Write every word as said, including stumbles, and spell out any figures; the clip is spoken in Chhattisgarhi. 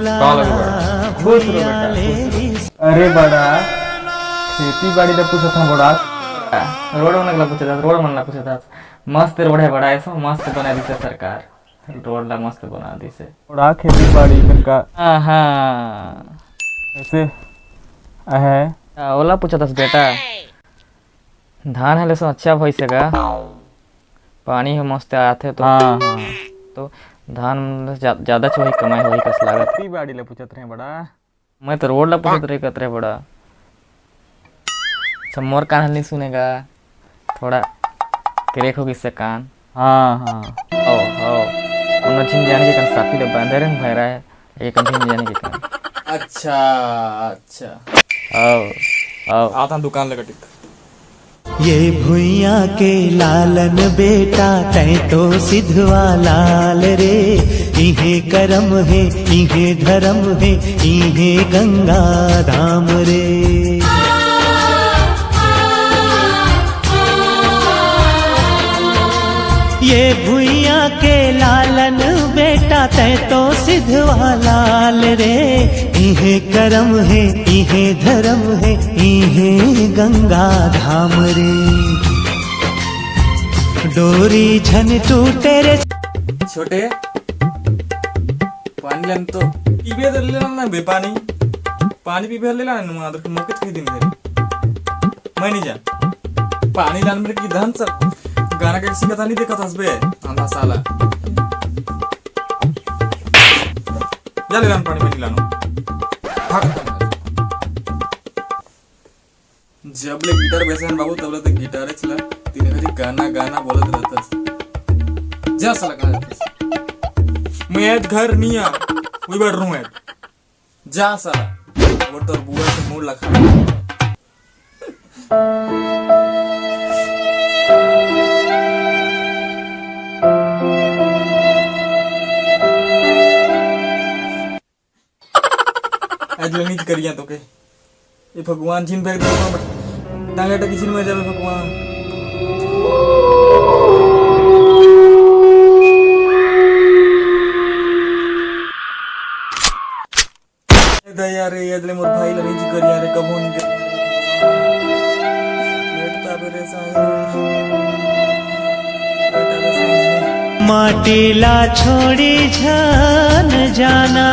का लगे बड़ा? खुश रहो बेटा, खुश रहो। अरे बड़ा, खेती बाड़ी ला पूछत हन बड़ा। रोड मन ला पूछत हस, रोड मन ला पूछत हस। मस्त रोड हे बड़ा, ऐसो मस्त बना दिसे सरकार। रोड ला मस्त बना दिसे। बड़ा खेती बाड़ी कर का? हाँ, हाँ। कैसे आहे? आ, ओला पूछत हस बेटा। धान हे ले सो अच्छा होइस हे गा। पानी ह मस्त आथे तो, हाँ, हाँ। तो धान जा-, जादा च होही, कमाई होही कस लागत। खेती बाड़ी ला पूछत रहे बड़ा। मैं तो रोड ला पूछत रहे कत रहे बड़ा। अच्छा, मोर कान ह नहीं सुने गा, थोड़ा crack हो गिस हे कान। हाँ, हाँ। ओ, ओ। कोनो झिन जाने के कन साफी ला बांधे रहे भैरा हे, एक झिन जाने के कन। अच्छा, अच्छा। ओ, ओ। आता दुकान लगा टिक। ये भुइयां के लालन बेटा, तैं तो सिधवा लाल रे। इहे करम हे, इहे धरम हे, इहे गंगा धाम रे। ये भुइयां के लालन बेटा, तैं तो सिधवा लाल रे। इहे करम हे, इहे धरम हे, इहे गंगा धाम रे। डोरी झन टूटे रे। छोटे, पानी लान तो पीबे तो ले लाना बे पानी। पानी पीबे ले लाना, नुआ अदर के मौके थे दिन दे। मैं नहीं जा। पानी लान मेरे की धन सब। गाना के सीखा था नहीं देखा था बे, आंधा साला। जा ले लान पानी, मैं नहीं लानो। भाग। जब ले गिटार बेसन बाबू, तब ले तो गिटारे चला। तीन घड़ी गाना, गाना बोलत रहतस। जा साला, कहाँ जातस? मैं आज घर नहीं आ, वही बैठ रहूँ मैं। जा साला, वो तोर बुआ के मुंह लखा। आज लंगी करिया तो के। ये भगवान जिन भेज दे, टांगे टकी जिन में जावे भगवान। ए दया रे, ये ले मोर भाई ला नहीं करिया रे, कबो नहीं करिया रे। बैठता बे रे साले। बैठा बे साले। माटी ला छोड़ी झन जाना।